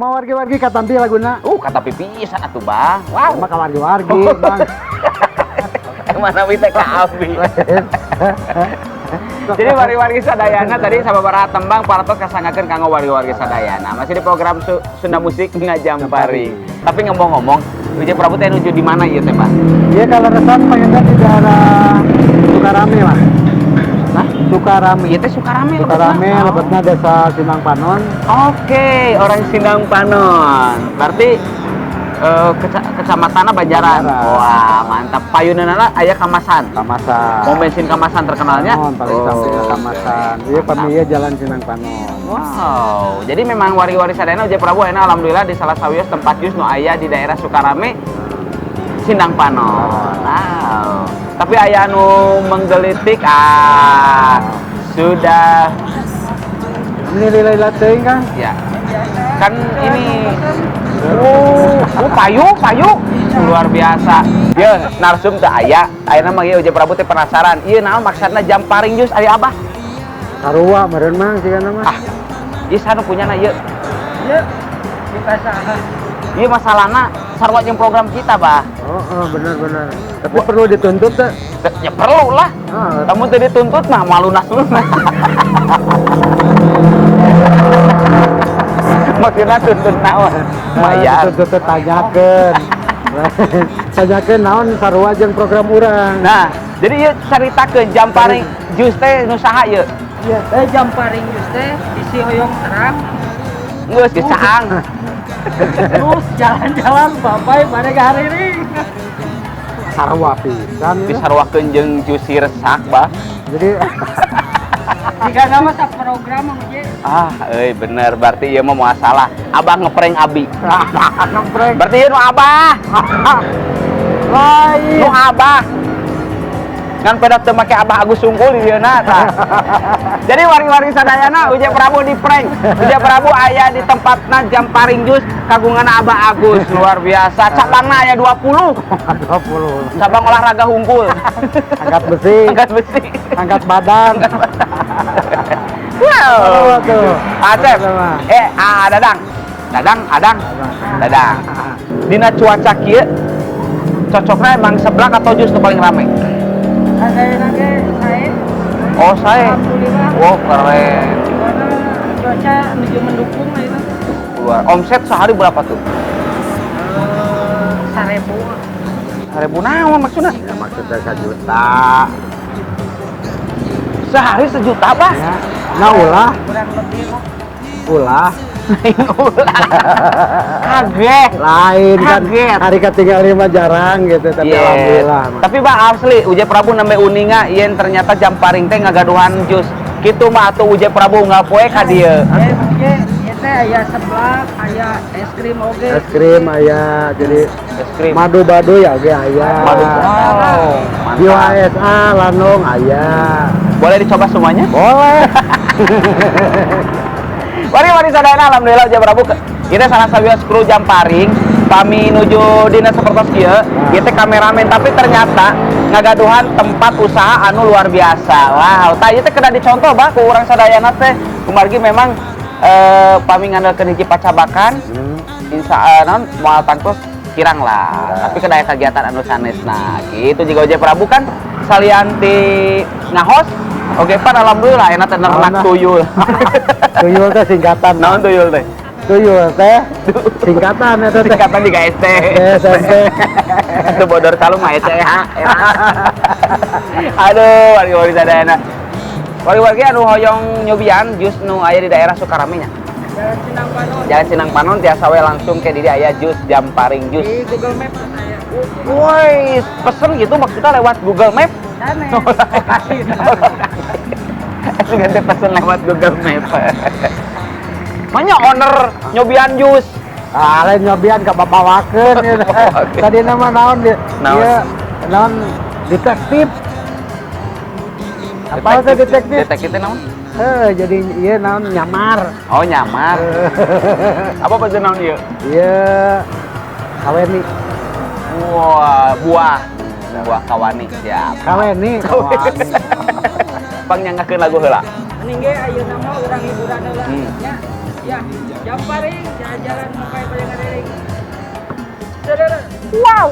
Kumaha wargi-wargi katampi laguna? Kata pipisan atuh, Bang. Wow. Mah ka wargi-wargi, Bang. Mana teh ka abi. Jadi wargi-wargi sadayana tadi sababaraha tembang parantos kasanggakeun kanggo wargi-wargi sadayana. Masih di program Sunda Musik Ngajamparing. Tapi ngomong-ngomong, Wijaya Prabu teh nuju di mana ieu teh, Pak? Iya, kalau resan pengennya di daerah Sukarame lah. Nah, Sukarame. Ieu teh Sukarame Sukarame lebetna? Lebetna Desa Sindang Panon. Oke, orang Sindang Panon. Berarti kecamatanna Banjaran. Banjaran. Wah, mantap. Payuneunana aya Kamasan. Kamasan. Pom bensin Kamasan terkenalnya. Oh, paling sampingnya Kamasan. Iya, pami ieu Jalan Sindang Panon. Wow, jadi memang wargi-wargi sadayana, Ujaya Prabu ayeuna alhamdulillah di salah sawios tempat jus nu aya di daerah Sukarame, Sindang Panon. Wow. Tapi aya anu menggelitik, ah sudah. Ini lila-lila teuing kan? Ya. Kan ini oh, payu, payu. Luar biasa. Ya, narsum teu aya. Ayeuna mah ieu Ujaya Prabu teh penasaran. Ieu naon maksudna Jamparing Jus ari Abah? Sarua meureun mah sigana mah. Ah, ieu saha nu punyana ieu? Ieu kita saha? Ieu masalahna sarua jeung program kita, Bah. Oh, benar benar. Tapi perlu dituntut teh? Ya perlu lah. Ah, Kamu teu dituntut mah malu lunas. Maksudnya tuntut naon? Bayar. Dituntut teh tanyakeun. Tanyakeun naon sarua jeung program urang. Nah, jadi ieu caritakeun Jamparing Jus teh nu saha ieu? Ieu teh Jamparing Jus teh isi hoyong terang. Geus geus caang. Terus jalan-jalan bapai pada hari ini. Sarua pisan. Disaruakeun jeung jus sirsak, Bah. Jadi Jika nama sa program mah. Ah, euy bener, berarti ieu mah moal salah. Abah ngeprank abi. Ngeprank. Berarti ieu nu Abah. Lain. Nu Abah. Ngan pedah teu make Abah Agus Sungkul di dieu tah. Jadi wargi-wargi sadayana, Ujaya Prabu di prank. Ujaya Prabu aya di tempatna Jamparing Jus kagungan Abah Agus, luar biasa. Cabangna aya 20. 20. Cabang olahraga hungkul. Angkat besi, Angkat besi. Angkat badan. Wow. Oh, tuh. Acep. Sama. Eh, ah, Dadang. Dadang, Adang. Dadang. Dina cuaca kieu cocoknya emang seblak atau jus nu paling rame? Saya lagi saya. Oh, saya. Alhamdulillah. Wow, keren. Karena cuaca menuju mendukung lah itu. Luar. Omset sehari berapa tuh? 1.000. 1.000 naon maksudnya? Ya, maksudnya 1 juta. Sehari 1 juta, Bah? Ya. Nah, ulah, Kurang lebih mah. Ulah. Ulah. Kaget. Lain kan Kaget. Hari ketinggal lima jarang gitu, tapi Yes. alhamdulillah mah. Tapi Bah, asli Ujaya Prabu nembe uninga yen ternyata Jamparing teh ngagaduhan jus. Kitu mah atuh Ujaya Prabu unggal poe ka dieu. Eh, oke, ieu teh aya seblak, aya es krim oge. Es krim aya, jadi Es krim. Madu badu ya oge aya. Madu. Wow, Di mantap. WSA Landung aya. Boleh dicoba semuanya? Boleh. Mari mari sadayana, alhamdulillah Ujaya Prabu kita salah sawios kru Jamparing pami nuju dina sapertos kieu, ieu teh kameramen tapi ternyata ngagaduhan tempat usaha anu luar biasa. Wow, tah ieu teh kedah dicontoh, Bah, ku urang sadayana teh kumargi memang pami ngandalkeun hiji pacabakan insya naon moal tangtos kirang lah, tapi kedah aya kegiatan anu sanesna gitu. Jika Ujaya Prabu kan salian ti ngahos oge pan alhamdulillah enak teh nernak Naon, tuyul. Tuyul teh singkatan. Naon tuyul teh? Tuyul teh singkatan eta teh. Singkatan juga ST. SMP. Itu bodor kalung mah ECH. Aduh, wargi-wargi sadayana. Wargi-wargi anu hoyong nyobian jus nu aya di daerah Sukarame nya. Jalan Sindang Panon. Jalan Sindang Panon tiasa we langsung ke diri aya jus Jamparing Jus. Di Google Map aya. Woi, pesen gitu maksudnya lewat Google Map? Sanes. Lokasi. Ganti pesen lewat Google Map. Makanya owner nyobian jus. Ah, lain nyobian ka babawakeun gitu. Oke. Tadi nama naon di Naon? Ieu, naon detektif. Apa teh detektif? Detektif teh naon? Heh, jadi ieu naon nyamar. Oh, nyamar. Apa pesen naon ieu? Ieu kaweni. Wah, buah. Buah kawani siap. Kaweni, kawani. Pang nyanggakeun lagu heula. Mending ge ayeuna mah urang hiburan heula. Hmm. Nya. Ya, Jamparing, jalan-jalan sampai Bayangan. Saudara. Wow.